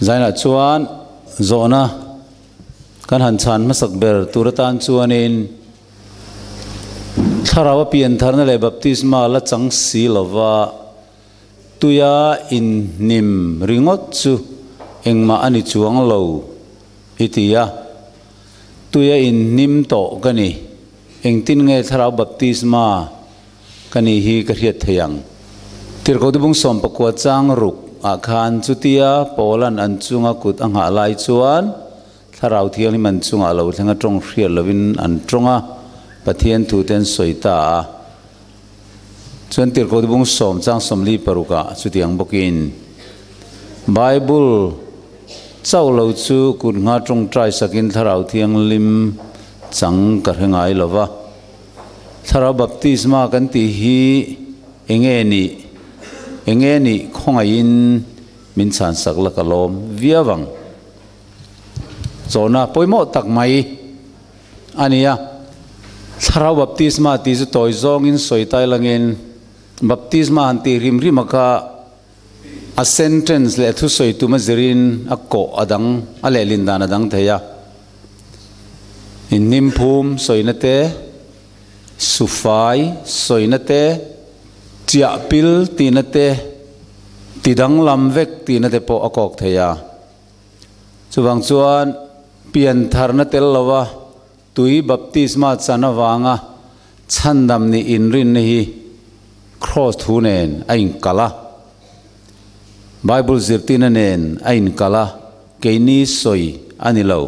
Zainah chuan zawhna kan han chhan hmasak ber tur atan chuanin Thlarau a piantharna leh baptisma la chang si lova tuia inhnim ringawt chu engmah a ni chuang lo i ti a. Tuia inhnim tawh ka ni. Engtin nge Thlarau baptisma ka nih hi ka hriat thei ang? Tirhkohte bung 19 chang ruk ah khan chutia Paula'n an chunga kut a nghah lai chuan Thlarau Thianghlim an chungah lo thleng a tawng hriat lovin an tawng a, Pathian thute an sawi ta a. Chuan Tirhkohte bung sawm chang 46 ah chutiang bawkin Bible chauh lo chu kut ngha tawngtai sakin Thlarau Thianghlim chang ka hre ngai lo va. Thlarau baptisma kan tih hi enge nih? Enge nih khawngaihin min chhansak la ka lawm viau ang. Chawhna pawimawh tak mai a ni a. Thlarau baptisma tih chu tawi zawngin sawi tai langin baptisma han tih hrim hrim a kha a sentence leh a thusawi tum a zirin a kawh a dang a lehlin dan a dang thei a. Inhnimphum sawina te, sufai sawina te, chiahpil tihna te, tidanglam vek tihna te pawh a kawk thei a. Chuvang chuan piantharna tel lova tui baptisma chan avanga chhandam nih inrinna hi Kraws thu nen a inkalh a, Bible zirtirna nen a inkalh a, keini sawi a ni lo.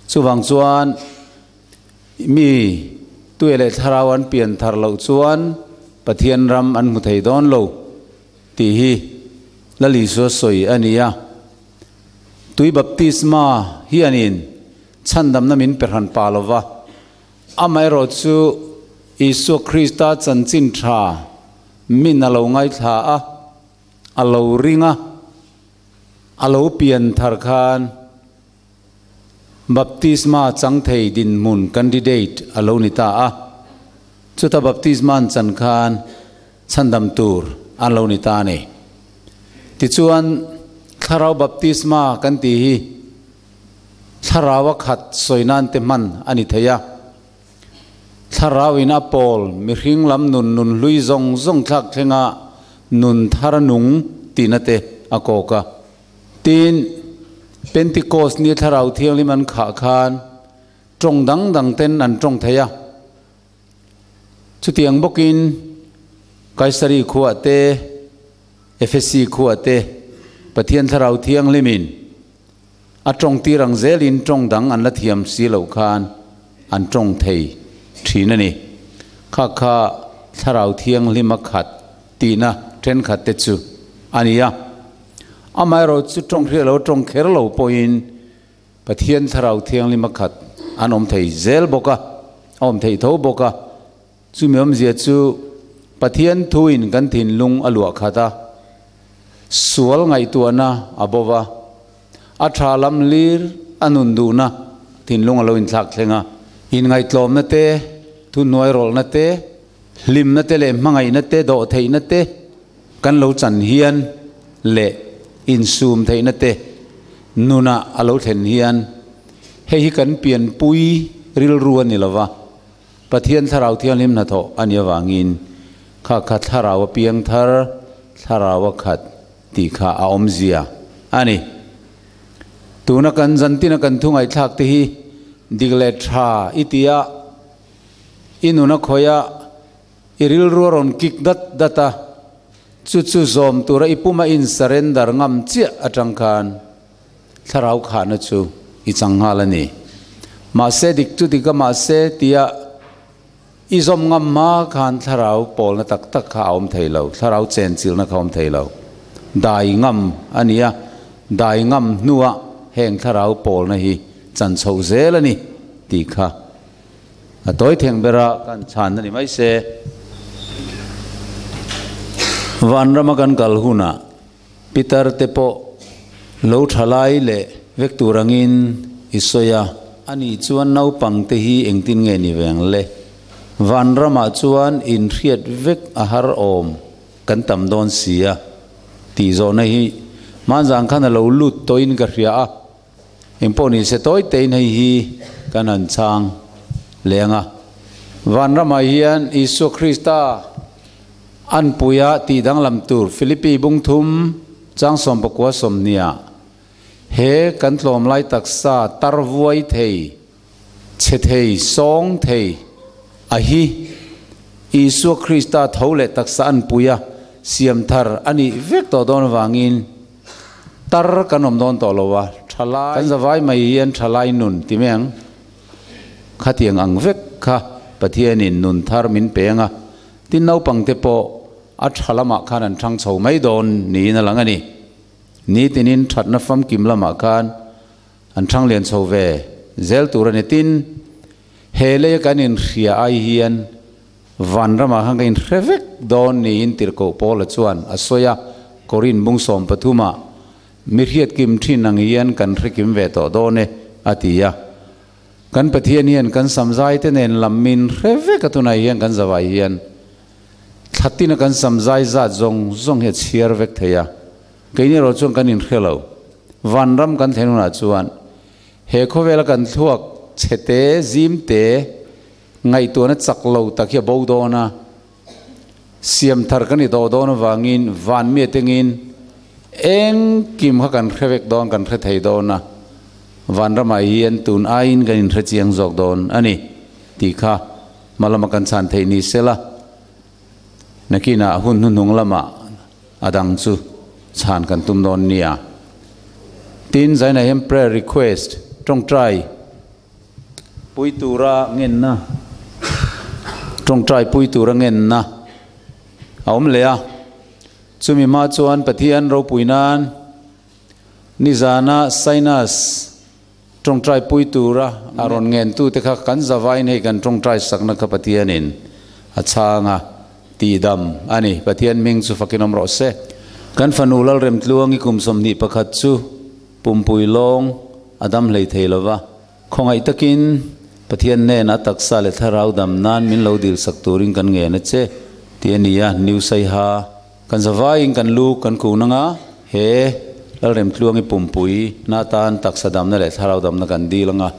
Chuvang chuan mi tue leh thlarau an pianthar loh chuan Pathian ram an hmu thei dawn lo tih hi Lal Isua sawi a ni a. Tui baptisma hianin chhandamna min pe hran pa lova, amaherawh chu Isua Krista chanchin tha min a lo ngaithla a, a lo ring a, a lo pian thar khan baptisma chang thei dinhmun, candidate, a lo ni ta a. Chuta baptisma an chan khan chhandam tur an lo ni ta a ni. Tichuan, Thlarau baptisma kan tih hi Thlarau a khat sawi nan te hman a ni thei a. Thlarau in a pawl mihring lam nun nun hlui zawng zawng thlak thlenga nun thar a nung tihna te a kawk a. Tin, Pentecost ni Thlarau Thianghlim an khah khan tawng dang dang ten an tawng thei a. Chutiang bawkin Kaisari khuah te, Efesi khuah te Pathian Thlarau Thianghlimin A tawng tir ang zelin tawng dang an la thiam si loh khan an tawng thei thin a ni. Kha kha Thlarau Thianghlim a khat tihna thenkhat te chu a ni a. Amaherawh chu tawng hriat lo tawng kher lo pawhin Pathian Thlarau Thianghlim a khat an awm thei zel bawk a, a awm thei tho bawk a. Chumi awmzia chu Pathian thuin kan thinlung a luah khat a, sual ngaihtuahna a bo va, a tha lam lir a nun duhna thinlung a lo inthlak thleng a. Inngaihtlawmna te, thuhnuairawlhna te, hlimna te leh hmangaihna te, dawhtheihna te kan lo chan hian leh insum theihna te nunah a lo thlen hian hei hi kan pianpui rilru a ni lo va. Pathian Thlarau Thianghlim hnathawh a nih avangin kha kha Thlarau a piang thar, Thlarau a khat tih kha a awmzia a ni. Tuna kan zantina kan thu ngaihthlak te hi dik leh tha i ti a, i nun a khawih a, i rilru a rawn kik dat dat a, chu chu zawm tura i puma in surrender ngam chiah atang khan Thlarau khahna chu i chang nghal a ni. Mahse dik chu dik a mahse tia i zawm ngam hma khan thlarau pawlna tak tak kha a awm thei lo, thlarau chenchilhna kha a awm thei lo. Dai ngam a ni a, dai ngam hnuah heng thlarau pawlna hi chan chhoh zel a ni tih kha a tawi theng bera kan chhan a ni mai se. Vanrama kan kal hunah Pitar te pawh lo tha lai leh vek tur angin i sawi a, ani chuan naupang te hi engtin nge ni veng le? Vanramah chuan inhriat vek a har awm kan tam dawn si a tih zawhna hi Hmanzang khan a lo lut tawhin ka hria a, engpawh ni se tawi tein hei hi kan han chhang leng a. Vanramah hian Isua Krista anpuia tih danglam tur Philippi bung thum chang 19 sawmhniah he kan tlawm lai taksa tar vuai thei, chhe thei, sawng thei a hi Isua Krista tho leh taksa anpuia siam thar a nih vek tawh dawn avangin tar kan awm dawn tawh lo a, thalai kan zavai mai hian thalai nun ti mai ang, khatiang ang vek kha Pathianin nun thar min peng a, tin naupangte pawh a tha lamah khan an thang chho mai dawn niin a lang a ni. Nitinin thatna famkim lamah khan An thang lian chho ve zel tur a ni. Tin, he leia kan inhria ai hian vanramah khan ka inhre vek dawn niin Tirhkoh Paula chuan a sawi a, Korin bung 13 ah mi hriat kim thin ang hian kan hre kim ve tawh dawn e, a ti a. Kan Pathian hian kan samzai te nen lam min hre vek a, tunah hian kan zavai hian thlatina kan samzai zat zawng zawng hi a chhiar vek thei a. Keini erawh chuan kan inhre lo. Vanram kan thlen hunah chuan he khawvela kan thluak chhete, zimte, ngaihtuahna chak lo tak hi a bo dawn a. Siam thar kan i dawh dawn avangin van mi atangin engkim kha kan hre vek dawn, kan hre thei dawn a. Vanramah hian tun aiin kan inhre chiang zawk dawn a ni tih kha hma lama kan chhan theih ni sela. Nakinah hun hnuhnung lamah a dang chu chhan kan tum dawn nia. Tin, Zaina hian prayer request, tawngtai pui tura ngenna, tawngtai pui tura ngenna a awm leh a. Chumi hma chuan Pathian ropui nan nizana sinus tawngtai pui tura a rawn ngentute kha kan zavain hei kan tawngtai sakna kha Pathianin a chhang a, tihdam a ni. Pathian hming chu fakin awm rawh se. Kan fanu Lalremtluangi kum 21 chu pumpui lawng a dam hlei thei lo va, khawngaih takin Pathian hnenah taksa leh thlarau dam nan min lo dil sak turin kan ngen a che tih a ni a, New Saiha. Kan zavaiin kan lu kan kun anga, he Lalremtluangi pumpui na atan taksa damna leh thlarau damna kan dil anga,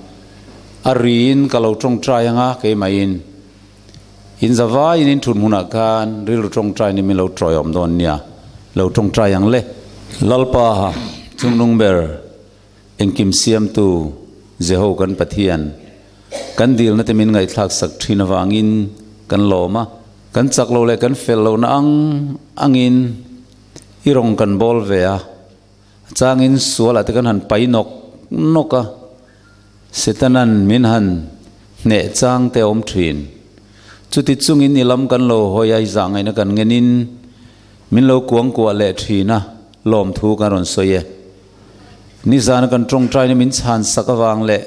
a riin ka lo tawngtai anga keimaiin in zavaiin in thut hmunah khan rilru tawngtai ni min lo tawiawm dawn nia, lo tawngtai ang le. Lalpa chungnung ber engkim siamtu Jeho kan Pathian, kan dilna te min ngaihthlak sak thin avangin kan lawm a. Kan chak lo leh kan fel lohna ang angin i rawng kan bawl ve a, a changin sualah te kan han pai nawk nawk a, Setanan min han hneh chang te a awm thin. Chuti chungin i lam kan lo hawi a, i zah ngaihna kan ngenin min lo kuangkuah leh thin a, lawmthu kan rawn sawi e. Nizana kan tawngtaina min chhan sak avang leh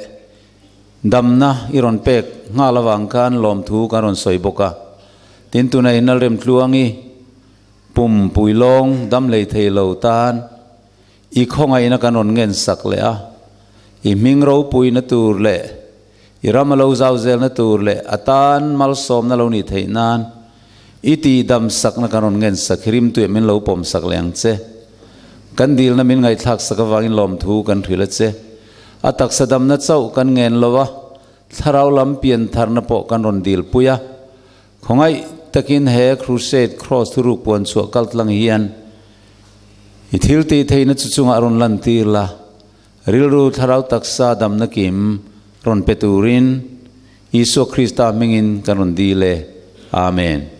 Damna i rawn pek nghal avang khan lawmthu kan rawn sawi bawk a. Tin, tuna in Lalremtluangi pum pui lawng dam hlei thei lo tan i khawngaihna kan rawn ngen sak leh a. I hming ropuina tur leh i ram a lo zau zelna tur leh a tan malsawmna lo nih theih nan i tih dam sakna kan rawn ngen sak hi rimtuiah min lo pawm sak leh ang che. Kan dilna min ngaihthlak sak avangin lawmthu kan hrilh a che. A taksa damna chauh kan ngen lo a, thlarau lam pian tharna pawh kan rawn dilpui a. Khawngaih takin he Crusade Cross thuruk puan chhuah kal tlang hian i thil tih theihna chu chungah rawn lantir la, rilru thlarau taksa damna kim rawn pe turin Isua Krista hmingin kan rawn dil e. Amen.